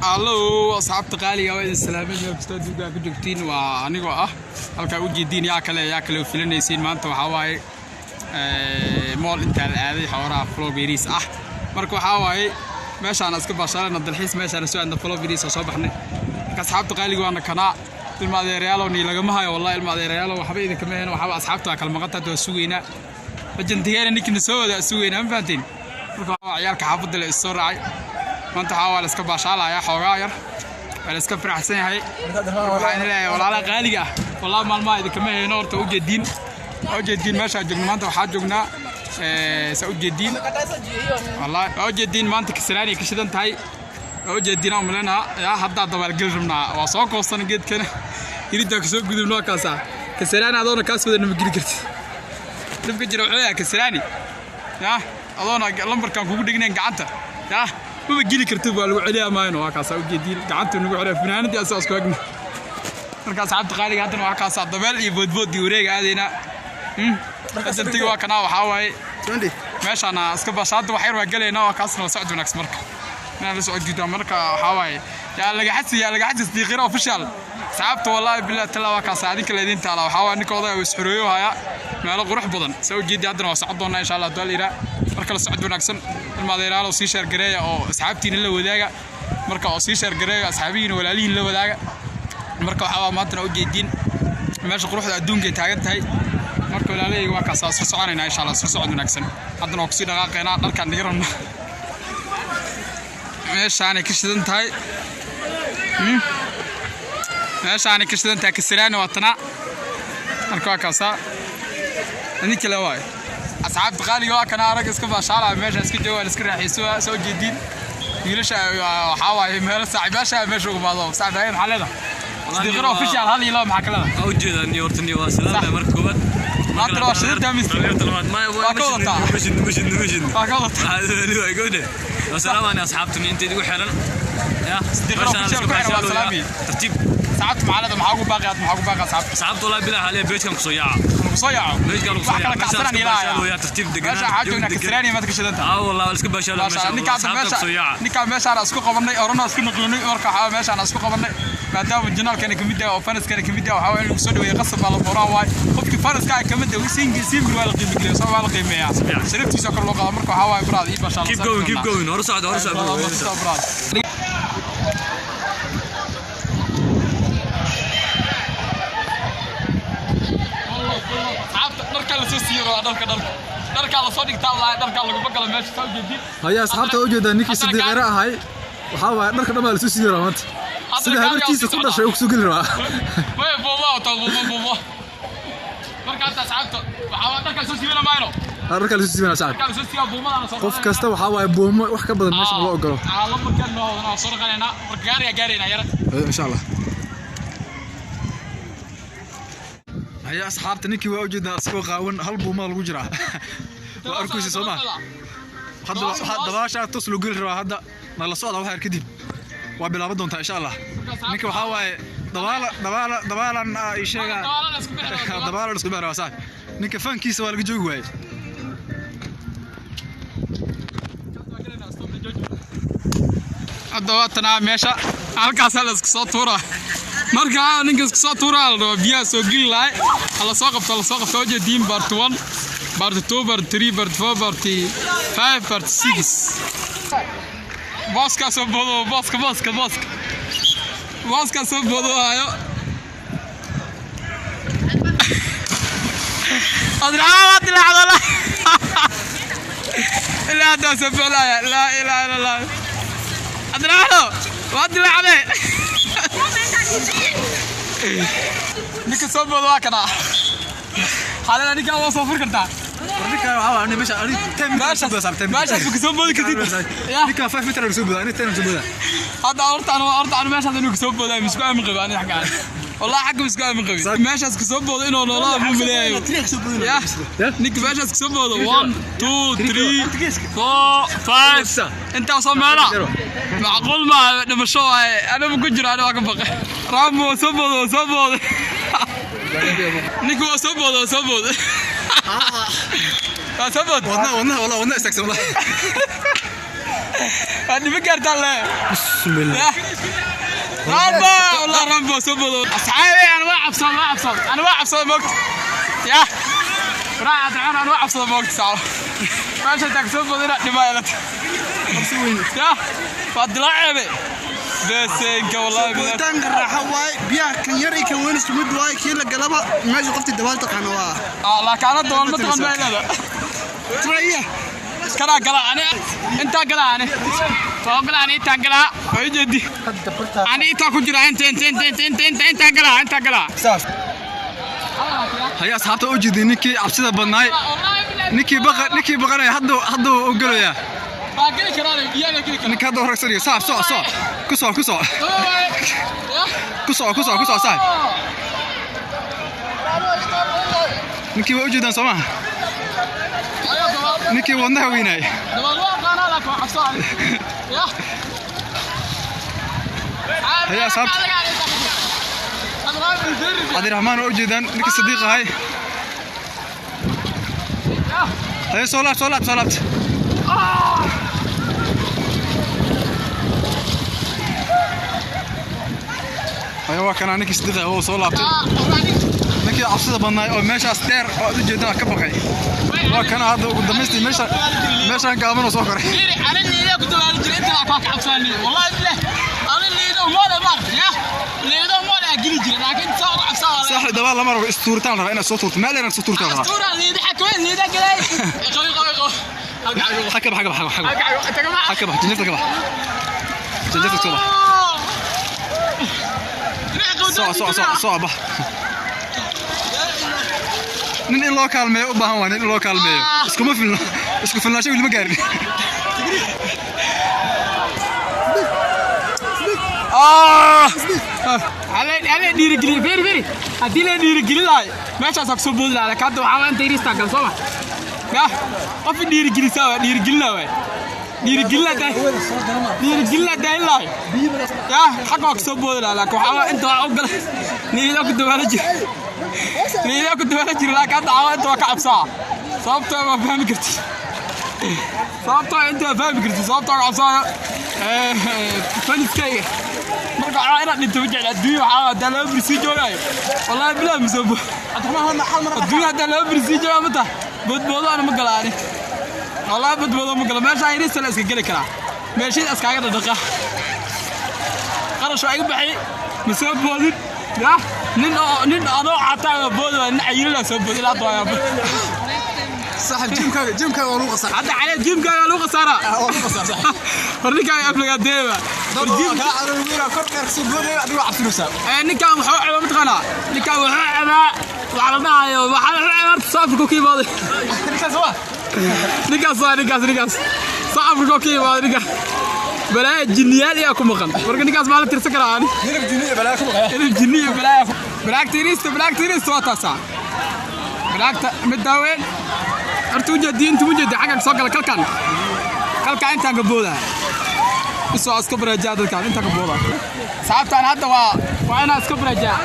Allo, asxaabta qaaliga, waa idin salaamay meel kastoo adduunka ku joogtiin. Waa anigoo ah halkaa u jeediin. Yaa kale oo filanaysiin? Maanta waxaa waaye mall intaa la aaday, xooraha flowberries ah. Marka waxaa waaye meeshaan iska baashaalena, dalxiis meeshaan soo aadna, flowberries oo soo baxnay. Marka asxaabta qaaliga, waana kanaa ilma adeerayaalow, nii lagama hayo. Wallahi ilma adeerayaalow, waxba idinkama heno. Waxaaba asxaabta waa kala maqanta, hadda waa sugaynaa. Rajantigeena ninkina soo wada sugaynaa, ma fahantiin? Marka waxaa ciyaalka xaafadda la is soo raacay. Maanta waxaa waa la iska baashaalayaa, xoogaa yar waa la iska faraxsan yahay. Waxaan leeyahay walaalaha qaaliga ah, wallahi maalmaha idinkama hayno. Horta ujeediin, waa ujeediin meeshaa joogno. Maanta waxaa joognaa, saa ujeediin, wallahi waa ujeediin, maanta Kasarani ka shidan tahay. Waa ujeediin aan umaleynaa yaa haddaa dabaalgeli rabnaa. Waa soo koosana geedkana, hiridaa kasoo gudubno. Kaasa Kasarani adoona kaas wada nama geli kartid. Dhibka jira wuxuu yahay Kasarani yaa adoona lambarkan kugu dhegnayn gacanta yaa maba geli kartid, waa lagu celiyaa maayno. Waa kaasaa ujeediin, gacantu nagu celiya, funaanadii asaa isku egna. Marka asxaabta qaaliga, haddana waa kaasaa dabeel iyo boodbood iyo wareega aadaynaa. Ajantiga waa kanaa. Waxaa waaye meeshaana iska bashaada, wax yar waa gelaynaa. Waa kaasna la socod wanaagsan. Marka inaan la socod guudaa. Marka waxaa waaye yaa laga xasi, yaa laga xasi Sidiiqira Official. Asxaabta, wallahi billahi tala, waa kaasa adinka laydin taala. Waxaa waaye ninka odaya uu isxoreeyo haya meelo qurux badan, saa ujeedi. Haddana waa socon doonaa, insha Allah dual iraa. Marka la socod wanaagsan, ilma adeeraalo, sii share gareeya oo asxaabtiina la wadaaga. Marka oo sii share gareeya, asxaabihiina walaalihiin la wadaaga. Marka waxaa waa maantana ujeediin meesha quruxda adduunka ay taagan tahay. Marka walaalahayga, waa kaasa isla soconaynaa, insha Allah. Isla socod wanaagsan. Haddana waa kusii dhaqaaqaynaa, dharkaan dhiga rabnaa. Meeshaanay ka shidan tahay, meeshaanay ka shidan tahay Kasaraani, waa tanaa. Marka waa kaasaa idin kale waaye. Asxaabta qaaliga, waa kana arag iska baashaalaya, meesha iska jooga, waa la iska raaxayso. Soo jeediin wiilasha, waxaa waaye meelo saaxiibaasha meesha ugu maado. Saaxiib, maxaa leedahay? Sidiiqira Official, hal iyo laba maxaa ka leedahay? Waa ujeedaa niyo, horta niyo waa salaam marka koowaad. Maanta waa shidantaa mise? Dhalinyarta labaad ma Waa ka wadataa? Mashid mashid mashid. Waa ka wadataa? Waa gowde. Waa salaamaani asxaabtuni inta idigu xiran ya. Sidiiqira Official ku xiran waa salaami. Tartiib. Saacadta maxaa leedahay? Maxaa ugu baaqi aad? Maxaa ugu baaqi asxaabta? Asxaabta, wallahi bilahi xaliya page-kan kusoo yaaca. Lagu soo yaaco. Page-kan lagu soo Wax kala yaaca. kacsanaan ilaaya. Tartiib deganaan. Meesha waxaa joognaa Kasarani, maad ka shidantaa. Aa wallahi waa iska baashaalo Maasha meesha. Allah, ninka hadda Asxaabta meesha kusoo yaaca. Ninkaa meeshaan isku qabanay, orana isku noqonay. Marka waxaa meeshaan isku qabanay, maadaama janaalkana kamid yahay oo fanaskana kamid yahay, waxaa waa in lagu soo dhaweeyay qasab baa la mooraan waay. Qofkii fanaska ay kamid yahay singi simbir waa la qiimo geliya, soo waa la qiimeeyaa, sharaftiisa kor loo qaado. Marka waxaa waaye brother ii bashaa. Keep going, keep going, hore socda, hore socda. Brother. Asxaabta, dharkaa lasoo siiyey waa dharkaa lasoo dhigtaa lahay, dharkaa laguma galo meesha, saa ujeedin. Haya asxaabta, ujeedaa ninkii Haddana Sidiiqire ahay, waxaa waaye dharka dhan baa lasoo siidi rabaa maanta. Sida gaarigaa habartiisa sii ku dhashay uu kusoo geli rabaa. Maya, buuma wataa, buuma buuma. Marka hadda asxaabta waxaa waa dharkaa soo siibana mayno. Dharka lasoo siibana saaxib. Dharkaa lasoo siiba, buumadana soo. Qof kasta waxaa waaye buumo wax ka badan meesha loo ogolo. Lambarkan noo wadana soo dhaqanaynaa. Marka gaarigaa gaaraynaa yara. Insha Allah. Haya asxaabta, ninkii waa ujeedaa isagoo qaawan, hal buumaa lagu jiraa. Waa arkuysa soo ma? Hadda waxaa dabaashaa tos loo geli rabaa. Hadda nala socda, wax yar kadib waa bilaaban doontaa, insha Allah. Ninka waxaa waaye dabaala dabaala dabaalan ii sheega. Dabaalana isku bixi. Dabaalan isku bixi rabaa saaxib. Ninka fankiisa waa laga joogi waayey. Hadda waa tanaa meesha, halkaasaa la isku soo tuuraa. Marka ninka isku soo tuuraa la rabaa, biyaha soo geli lahay. Hala soo qabto, hala soo qabto. Ujeediin part 1, part 2, part 3, part 4, part 5, part 6. Booskaa soo boodo, booska booska booska booskaa soo boodo hayo. Adraawa waa dilaacda ilaa haddaa soo bixilaya. Laa ilaaha illa Allah, Adraaxdo waa dilaacde. Ninka soo boodo waa kana xaalada. Ninkaa waa soo fur kartaa. Ninka waxaa waaye meesha ani 10 meter soo boodaa saaxib, 10 meter. Meeshaas ma kasoo boodi kartid ya. Ninka 5 meter soo boodaa, ani 10 soo boodaa. Hadda horta anu meeshaas inuu kasoo boodayo misku aamin qabi. Ani xagga wallahi xagga misku aamin qabi. Meeshaas kasoo boodo inuu noolada muu maleeyayo ya. Ninka meeshaas kasoo boodo 1 2 3 4 5 intaasoo meela macquul maaha, dhimasho waaye. Aniga ku jiro, ani waa ka baqay. Raamo waa soo boodo, waa soo booday. Ninka waa soo boodo, waa soo booday, waa soo booday. Wadna wadna wallahi wadna istaagsan wallahi. Waa dhima gaartaa le. Bismillah. Rambo, wallah Rambo soo bodo. Asxaabi, ana waa cabsada, waa cabsada, ana waa cabsada moogta. Ya raaca Cabdiraxmaan, ana waa cabsada moogta. Saalo meesha intaa kasoo bodo inaad dhimaa ilata. Ya waa dilaaceebe beeseenka, wallahi bilaah. Booditaanka raaxo waaye. Biyaha kan yar iyo kan weyn isku mid waaye. Kii la galaba meesha qoftii dabaal taqaano waa. Ah, laakiin ana doon ma taqaan baa leeda. Tumaya. Kanaa gala ani, intaa gala ani, waa gala ani, intaan galaa waa i jeedi. Ani intaa ku jira, inta inta inta inta inta inta intaa galaa, intaa galaa. Haya asxaabta, u jeedin ninkii cabsida badnaay, ninkii baqa, ninkii baqanaya hadda u gelayaa. Waa geli karaan, biyaha geli karaan. Ninka hadda horegsanayo, saaxib, soco, soco, ku soco, ku soco, ku soco, ku soco, ku soco, saaxib. Ninkii waa u jeedaan soo maha, ninkii wadnaha weynaay. Dabaal waa aqaanaa, laakiin waa cabsada. Ya. Haya asxaabta. Cabdiraxmaan waa u jeedaan, ninkii sadiiq ahay. Haya, soo laab, soo laab, soo laabta. Haya, waa kanaa ninkii sadiiq ahay oo soo laabtay, ninkii cabsida badnaay oo meeshaas dheer oo aad u jeedaan ka baqay. Waa kana hadda ugu dambaystii meesha meeshaan gaaban oo soo koray. Ana liida ku dabaali jiray inta waa ka cabsaani, wallahi billah. Ana liido moole maar ya liido moole geli jiray, laakiin saa uga cabsaa. Saaxib, dabaal lama rabo, istuuritaan rabaa inaad soo tuurto meel dheer, inaad soo tuurtaan rabaa. Astuura liida xakweyn liida galay. Qawi qawi qawi. Xagga bax, xagga bax, xagga bax, xagga bax, janjarta ka bax, janjarta soo bax. Soco, soco, soco, soco, bax. Nin in loo kaalmeeyo u baahan waa nin in loo kaalmeeyo. Iskuma filno, isku filnaansho weli ma gaarin. Alle dhiirigeliye, firi firi. Haddii la dhiirigelin lahay meeshaasaa kusoo boodi lahaa, laakiin hadda waxaa waa inta yariistaa gal soo ma ya qof i dhiirigelisaa waa dhiirigelina waay, dhiirigelina daa, dhiirigelina daayin lahay. Ya xagga waa kusoo boodi lahaa, laakiin waxaa waa inta waa u galay liida ku dabaala jira, liida ku dabaala jira, laakiin hadda waxaa waa inta waa ka cabsaa. Sababtoo waa fahmi karti, sababtoo inta waa fahmi karti, sababtoo ka cabsaayo faniskayga. Marka waxaa inaad dhinto ma jecel adduunya. Waxaa haddaa laba beri sii joogaayo, wallahi bilaah ma soo bo adduunya. Haddaa laba beri sii joogaa ma tahay boodboodo ana ma gala ani, wallahi boodboodo ma gala. Meeshaan yariista la iska geli karaa, meeshida iskaaga dhadhaqa. Qarash waa iga baxay, ma soo boodin. Ya nin oo nin anoo cataa boodi waa nin cayilina soo boodi ilaa hadda waa yaaba. Saaxib, jimkaaga waa lagu qasaa. Hadda calee jiimkaaga lagu khasaaraa. Waa lagu qasaa, saaxib. War ninkaaga aflagaadeeba. War jiim kaa carowgeena kor dheer kasoo boodaya, adigo cabsinaysaa. Ninkaan wuxuu cabaa mataqaanaa, ninkaan wuxuu cabaa waxaa la dhahayo, waxaa wuxuu cabaa horta South Africa ka imaaday Ninkaas waa ninkaas, waa ninkaas, ninkaas South Africa ka imaaday. Ninkaas balaaya jinniyaal iyaa ku maqan. Marka ninkaas maa la tirsan karaa ani? Hilib jini iyo balaa ku maqaya. Hilib jinni iyo balaaya. Balaagta yariista, balaagta yariista waa taasaa, balaagta mid daaweyn horta ujeedi inta ujeedi xaggan soo gala kalkan, kalkan intaan ka boodaa isoo iska bareejaa dadkaan intaan ka boodaa. Saabtaan hadda waa inaan iska bareejaa,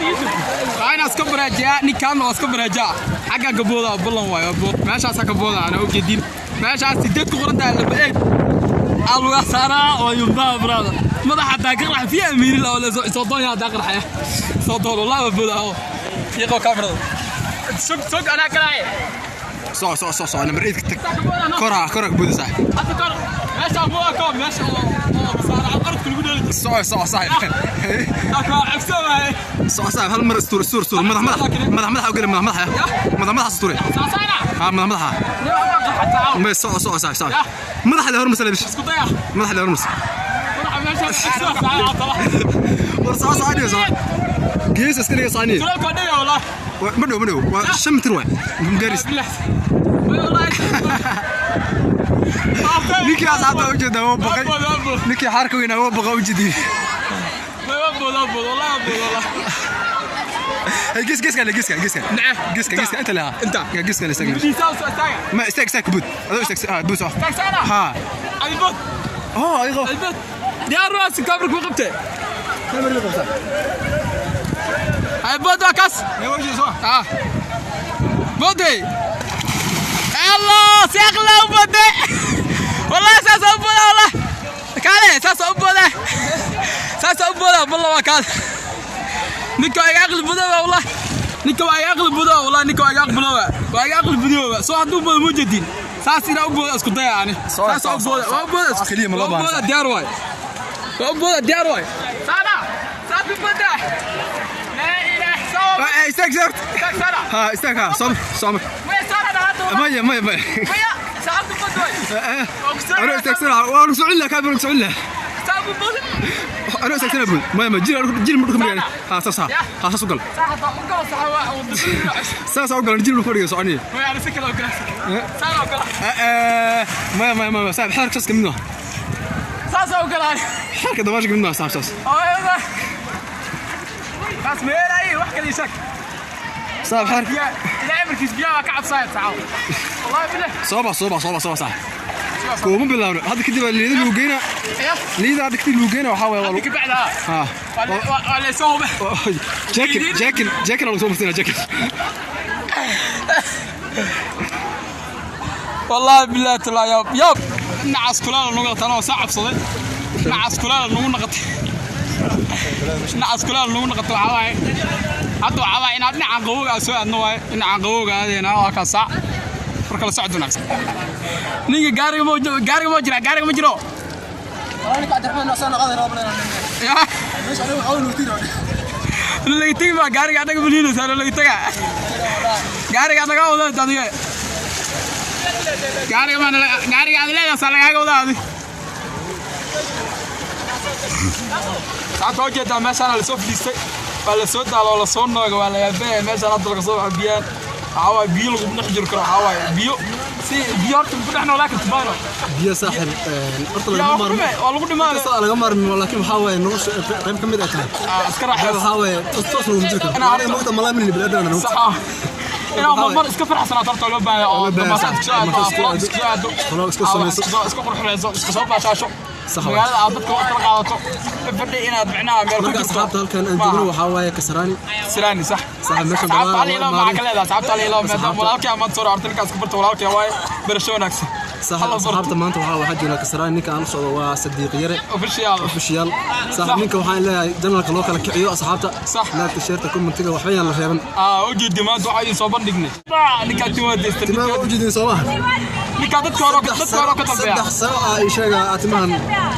waa inaan iska bareejaa. Ninkaan waa iska bareejaa, xaggan ka boodaa ballan waayo. Meeshaasaa ka boodaa ana ujeedin, meeshaas 8 ku qoran tahay laba 8 aa lugaa saaraa oo yumbaha brother madaxa hadaa ka qarxa fiya amiiri la soo doon yaa hadaa qarxaya soo doon, wallahi waa boodaa oo fiiqo kamerada sug sug anaa kalaaye. Soco, soco, soco, soco, number 8 ka tag. Koraa, koraa ka boodi, saaxib. Hadda kor meesha ma waa koob meesha oo masaaraca qaradka lagu dheeli jiray. Soco, soco, saaxib. Waa cabso waaye. Soco saaxib, hal mar istuur, istuur, istuur, madax madax madax madaxa u geli, madax madaxa, madax madaxa istuure. Saasaana. Ha, madax madaxa. Nin waa qarxataa. Ma soco, soco, saaxib, saaxib, madaxa le hormarsa le bish. Isku daya. Madaxa le hormarsa. Madaxa meesha cabso saaca tala. War soco, soco, dhigo, soco, gees iska dhiga saaniye. Tulalka dhiga wallahi. Ma dhow, ma dhow, waa 5 mitir waay magaris. Billah wallahi. Ninkii asxaabta u jeedaa waa baqay, ninkii xaarka weynaa waa baqa u jeediyey. Waa booda booda, wallahi booda, wallahi. Hey, gees, geeska le, geeska, geeska. Nace. Geeska, geeska inta leha. Inta. Geeska le, istaag. Diisaa soo istaaga. Ma istaag, istaag kubud adoo istaag, ah, bud soco. Istaag saana. Ha. Ay bood. Oh, adigo. Ay bood. Diyaar waa si kaamir ku qabtay. Kaamir qabta. Ay bood waa kaas. Ee, waa jeedaa soo. Ah. Boodey. Allah, si aqla u boodey. Wallahi saas u booda wallahi. Kaale, saas u booda, saas u booda. Balla waa kaale, ninka waa iga aqli budoba wallah, ninka waa iga aqli budoba wallah, ninka waa iga aqli budoba, waa iga aqli budoba. Soo hadduu boodo ma jedin, saas inaa u booda isku daya ani. Saas u booda, waa u booda. Keliya ma loo waa u booda, diyaar waay, waa u booda, diyaar waay. Saana saas u booda, laa ilaaha Eh, istaag, istaag. Istaag saana. Ha, istaag, ha, soomar, soomar. Maya, saana dhahaato. Maya, maya, maya. Maya, saas u booda waay. Anoo istaagsan, waa lagu socon lahaa, kaamira lagu socon lahaa. Saas u booda. Anoo istaagsan buu. Maya, maya, jir jir ma dhulka mariyaan. Ha, saas, ha. Ha, saas u gal. Saas hadaa u galo, sax waa Saas u gal, jir ma fadhiyo soconaya. Maya, ana si kale u gala, saana u gala. Eh, maya, maya, maya, saaxib, xeerka saas kamid maaha. Saas u gala. Xeerka dabaasha kamid maaha, saaxib, saas. Taas meelay wax kale sheeg. Saaxib, xeerka. Biyaa ilaa amarkiis, biyaa waa ka cabsaya saxaw, wallahi billah. Soo bax, soo bax, soo bax, soo bax, saaxib. Kuuma bilaawno. Hadda kadib waa liida lagu geynaa. Ya. Liida hadda kadib lagu geynaa, waxaa waaye waa lagu ka bacda. Ha. Waa la soo hube. Jaakin, jaakin, jaakin lagu soo marsiinaa, jaakin. Wallahi billahi talaa, yaab yaab, nacas kulaala nagu naqatay, anoo saa cabsaday, nacas kulaala nagu naqatay, nacas kulaala nagu naqatay. Waxaa waaye hadda, waxaa waaye inaad dhinacan qabowga aad soo aadno waaye, dhinacan qabowga aadayna waa kaa saac. Marka la socod wanaagsan. Ninka gaariga ma gaariga ma jira, gaariga ma jiro. Ya laga tegi maa gaariga annaga maliinaysaa, laga tagaa gaariga annaga wada adiga, gaariga maa gaariga aad leedahay lagaaga wadaa adi. Saacad waa ujeedaa, meeshaan lasoo fadhiistay, waa lasoo daalo oo lasoo nooga, waa la yaabee. Meeshaan hadda laga soo baxo biyaan, waxaa waaye biyo lagu dhex jiri karo, waxaa waaye biyo si biyo horta ku dhex noolaa karta baano. Biyo saaxib, horta yaa lagama waa ku maarmo. dhime, waa lagu dhimaana. Kasta laga maarmo, laakiin waxaa waaye nolosha qayb ka mid ay tahay. Iska raaxayso. Waxaa waaye toos toos laguma jiri karo. Inaa Aniga mogta malaa min bini'aadan ana. Sax ah, inaa marmar iska farxsanaato horta loo baahan yahay oo Loo baahan damaashaad yahay. iska soo aado, Marka vlog iska soo aado, vlog iska samayso. iska qurxinayso, iska soo baashaasho. Sax waay. Magaalada aad dadka wax kala qaadato, fadhi inaad micnaha meel ku Marka jirto. asxaabta, halkan aan joogno waxaa waaye Kasarani. Siraani, sax. Sax, meesha asxaabta badan hal ilo waa maxaa maalin. ka leedahay asxaabta hal ilo maadaama walaalkii amaad soo horta ninkaas ku barta, walaalkii waaye, barasho wanaagsan. Sax. Hala barto. Asxaabta, maanta waxaa joognaa Kasarani. Ninka aan la socdo waa Sadiiq Yare. Official. Official, Sax. sax. Ninka waxaan leeyahay janalka loo kala kiciyo asxaabta. Sax. Laagta, sheerta, commentiga, waxba yaan la reeban. Ujeedi maanta waxaa idin soo bandhignay ninkaa timaa deysta. Timaha waa ujeedin, soo maaha? Ninkaa dadka hore ka dambeeya. 3 sano ah ii sheega timahan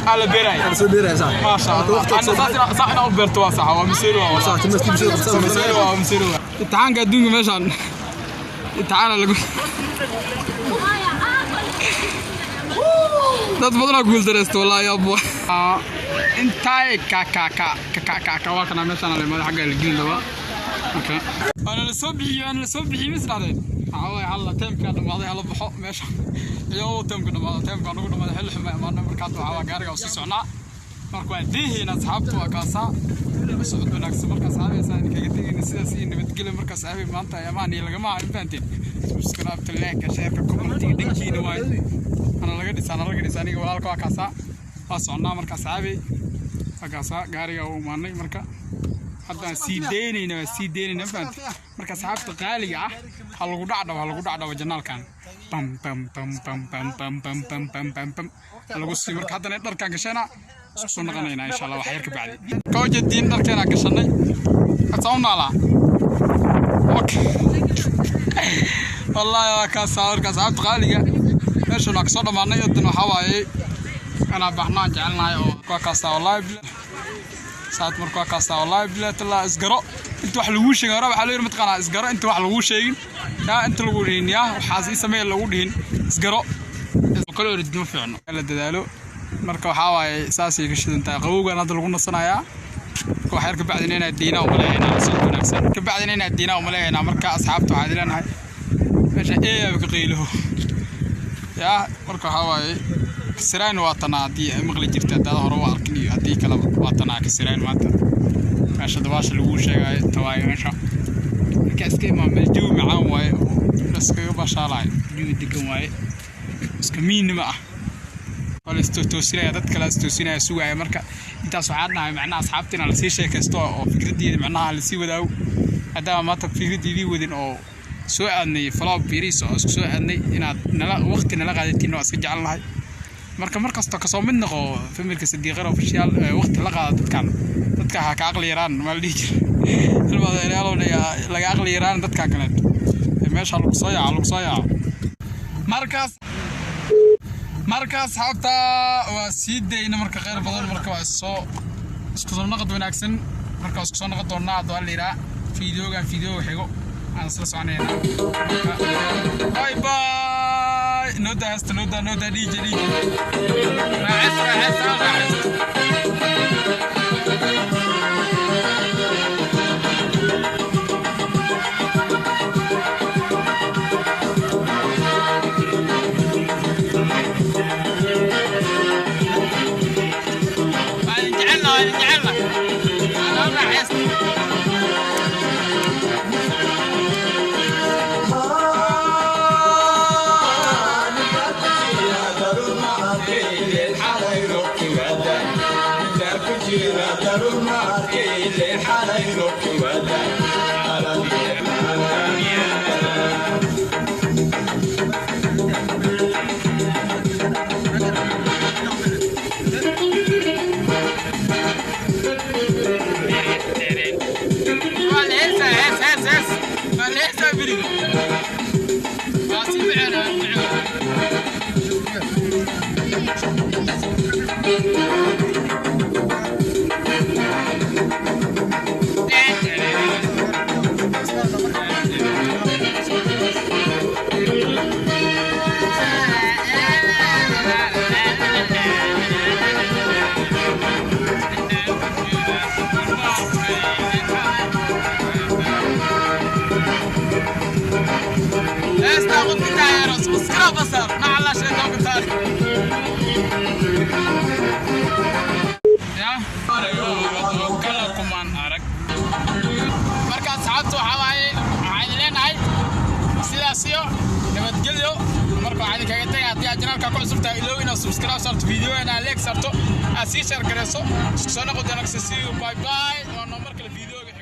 aa la beeraya. Aan soo beeraya, sax. Maasha Allah, Waqtiga soo ana saas inaa u beerto waa sax, waa masiir, waa sax, timaha iska masiir, waa masiir, waa imtixaanka adduunka. Meeshaan imtixaana lagu dad badanaa guuldareysta wallahi yaabo intaay ka ka ka ka ka ka ka waa kana meeshaan la imaaday, xagga la gelin rabaa. Marka waana la soo bixiyey, waana la soo bixiyey, mis dhahdeen waxaa waaye halla teemkaa dhammaaday, hala baxo meesha iyo teemka dhammaaday, teemkaa nagu dhammaaday, xilli xuma imaanay. Marka hadda waxaa waa gaariga oo sii socnaa, marka waa deeheyna asxaabta, waa kaasaa socod wanaagsan. Marka asxaabaysaa idinkaga tegayna sidaas iyo nabadgelyo. Marka asxaabay maanta ayaamahan iyo lagama harin, fahanteen? Subscribe-ta, like-ka, share-ka, comment-iga dhankiina waaye, ana laga dhisaa, ana laga dhisaa. Aniga walaalka waa kaasaa, waa socnaa. Marka asxaabay waa kaasaa gaariga u imaanay, marka haddaan sii deynayna, waa sii deynayna, fahanteen? Marka asxaabta qaaliga ah, ha lagu dhacdhawo, ha lagu dhacdhawo janaalkan, bam bam bam bam bam bam bam bam bam bam bam ha lagu sii. Marka haddana dharkaan gashana isku soo noqonaynaa insha Allah wax yar ka bacdi. Ka ujeediin dharkeenaa gashanay, hadsaan u naalaa. Okay, wallaahi waa kaasaa. Marka asxaabta qaaliga, meeshan waa kasoo dhammaanay. Hadan waxaa waaye anaa baxnaan jecelnahay oo waa kaasaa, wallaahi billah saad. Marka waa kaasaa, wallaahi billahi talaa, isgaro inta wax laguu sheegin hore waxaa loo yidhi mataqaanaa, isgaro inta wax laguu sheegin, yaa inta lagu dhihin, yaa waxaas ii sameeya lagu dhihin, isgaro kale orid ma fiicno, la dadaalo. Marka waxaa waaye saasay ka shidan tahay. Qabowgan hadda lagu nasanayaa. Marka wax yar ka bacdina inaad diinaa umaleehaynaa, soo wanaagsan ka bacdina inaad diinaa umaleehaynaa. Marka asxaabta waxaad leenahay meesha eeyaaba ka qaylo yaa. Marka waxaa waaye Kasarani waa tanaa, haddii ay maqli jirta haddaad hore u arkin iyo haddii kaleba, waa tanaa Kasarani. Maanta meesha dabaasha laguu sheegayo inta waaye meesha. Marka iska imaan meel jawi macaan waaye oo la iskaga bashaalayo, jawi degan waaye, iska miinima ah, waa la istoosinaya, dad kale istoosinaya sugaya. Marka intaas waxaan dhahay macnaha asxaabta inaan lasii sheekaysto oo fikradeeda macnaha lasii wadaago, maadaama maanta fikradeedii wadin oo soo aadnay vlog biriis oo isku soo aadnay, inaad nala waqti nala qaadatiin waa iska jecelnahay. Marka mar kasta kasoo mid noqo familka Sadiiqar Official, waqti la qaada dadkan. Dadka ha ka aqli yaraan, ma la dhihi jira ilmadeerayaal laga aqli yaraan dadka kale meesha lagu soo yaaco, lagu soo yaaco. Markaas asxaabta waa sii dayna. Marka khayr badan, marka waa soo isku soo noqod wanaagsan. Marka waa isku soo noqon doonaa hadduu Alla yidhaa fiideogan, fiideo xigo aan isla soconaynaa. Bye bye. Noo daa heesta, noo daa, noo daa. DJ, DJ, raaxaysta, raaxaysta, raaxaysta. Waa idin jecelna, waa idin jecelna. Waa raaxaysta. Waa la heesaa, hees, hees, hees. Waa la heesaa beriga. Waa si ficil, waa ficil. Heestaa qofka taageero subscribe saar, macalla sheekada ku taar ya kala kumaan arag. Marka asxaabta waxaa waaye, waxaan idin leenahay sidaas iyo nabadgelyo. Marka waxaan idinkaga tagay, haddii aad channelka ku cusub tahay, ilow inaad subscribe saarto, video inaad like saarto, aad sii share garayso. Isku soo noqon doona. See you, bye bye. Waa noo mar kale videoga.